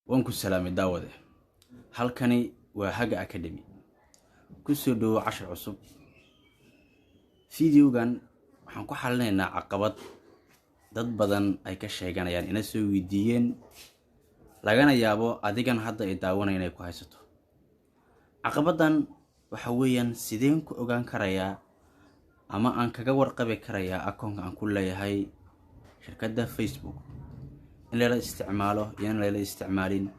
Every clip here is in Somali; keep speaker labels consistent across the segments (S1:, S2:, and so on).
S1: Waan ku salaamay, daawade. Halkani waa Haga Academy. Kusoo dhowo cashar cusub. Videogan waxaan ku xalinaynaa caqabad dad badan ay ka sheeganayaan, ina soo weydiiyeen, lagana yaabo adigan hadda ay daawanaya inay ku haysato caqabaddan. Waxa weeyaan, sideen ku ogaan karayaa ama aan kaga warqabi karayaa akoonka aan ku leeyahay shirkadda Facebook in lala isticmaalo iyo in lala isticmaalin,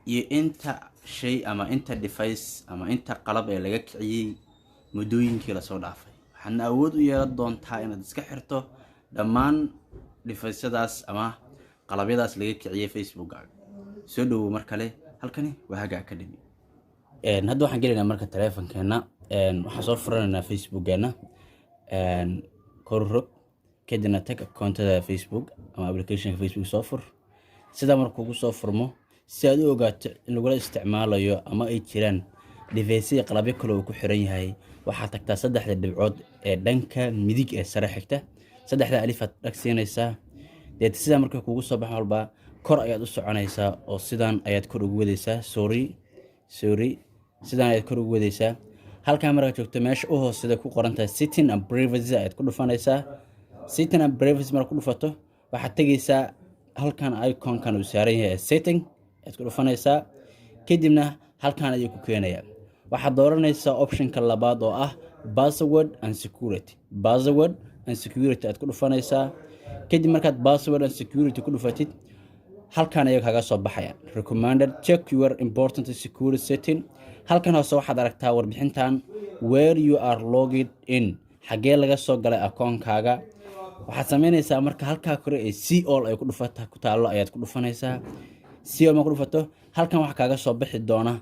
S1: iyo inta shay ama inta device ama inta qalab ee laga kiciyey muddooyinkii lasoo dhaafay? Waxaadna awood u yeelan doontaa inaad iska xirto dhammaan device-yadaas ama qalabyadaas laga kiciyey Facebookkaaga. Soo dhowow mar kale. Halkani waa Haga Academy. Hadda waxaan gelaynaa marka taleefankeena. Waxaan soo furanaynaa Facebookgeena. Kor rog, kadibna tag akoontada Facebook ama applicationka Facebook soo fur. Sidaa marka ugu soo furmo, si aad u ogaato in lagula isticmaalayo ama ay jiraan device qalabyo kale uu ku xiran yahay, waxaad tagtaa saddexda dhibcood ee dhanka midig ee sare xigta. Saddexda alifaad dhag siinaysaa. Deet sidaa marka kugu soo baxan walba, kor ayaad u soconaysaa oo sidaan ayaad kor ugu wadaysaa. Sorry, sorry, sidaan ayaad kor ugu wadaysaa. Halkaa markaad joogto, meesha u hooseda ku qorantahay "Setting and privacy" ayaad ku dhufanaysaa. "Setting and privacy" markaad ku dhufato, waxaad tegaysaa halkan iconkan uu saaran yahay ee "Setting" ayaad ku dhufanaysaa. Kadibna halkan ayuu ku keenayaa. Waxaad dooranaysaa optionka labaad oo ah "Password and security". "Password and security" aad ku dhufanaysaa. Kadib markaad "Password and security" ku dhufatid, halkan ayay kaga soo baxayaan "Recommended", "Check your important security setting". Halkan hoose waxaad aragtaa warbixintan "Where you are logged in", xagee laga soo galay akoonkaaga. Waxaad sameynaysaa marka, halkaa kore ee "See all" ay ku dhufata ku taallo ayaad ku dhufanaysaa. See all ma ku dhufato, halkan waxaa kaaga soo bixi doona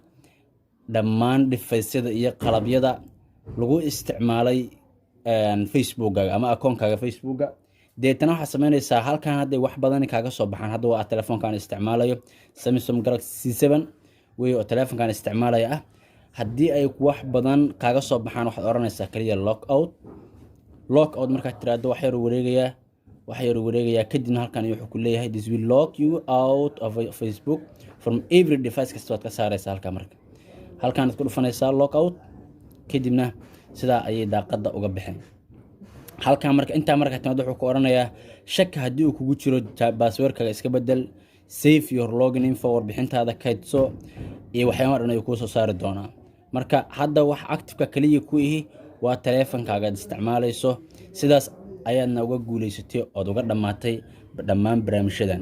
S1: dhammaan device-yada iyo qalabyada lagu isticmaalay Facebookkaaga ama akoonkaaga Facebooka. Deetana waxaad sameynaysaa, halkan hadday wax badan kaaga soo baxaan. Hadda waa telefoonkaan isticmaalayo, Samsung Galaxy C7 wey oo telefoonkaan isticmaalaya ah. Haddii ay wax badan kaaga soo baxaan, waxaad oranaysaa kaliya "Log out". "Log out" markaad tiraahdo, wax yar wareegayaa, wax yar wareegayaa. Kadibna halkan wuxuu ku leeyahay "This will log you out of Facebook from every device". Kasta waad ka saaraysaa halkaa. Marka halkaanaad ku dhufanaysaa "Log out". Kadibna sidaa ayay daaqadda uga baxeen. Halkan marka intaa marka timaad, wuxuu ku oranayaa, shaka haddii uu kugu jiro, passwordkaga iska bedel, "Save your login info", warbixintaada kaydso, iyo waxyaaba dhan ayuu kuu soo saari doonaa. Marka hadda wax activeka kaliya ku ihi waa taleefankaaga aad isticmaalayso. Sidaas ayaadna uga guuleysatay ood uga dhammaatay dhammaan barnaamijyadan.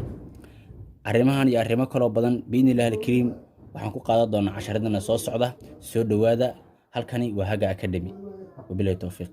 S1: Arrimahan iyo arrimo kaloo badan, biidni illahi alkariim, waxaan ku qaadan doonaa casharadana soo socda. Soo dhowaada. Halkani waa Haga Academy. Wabilahi towfiiq.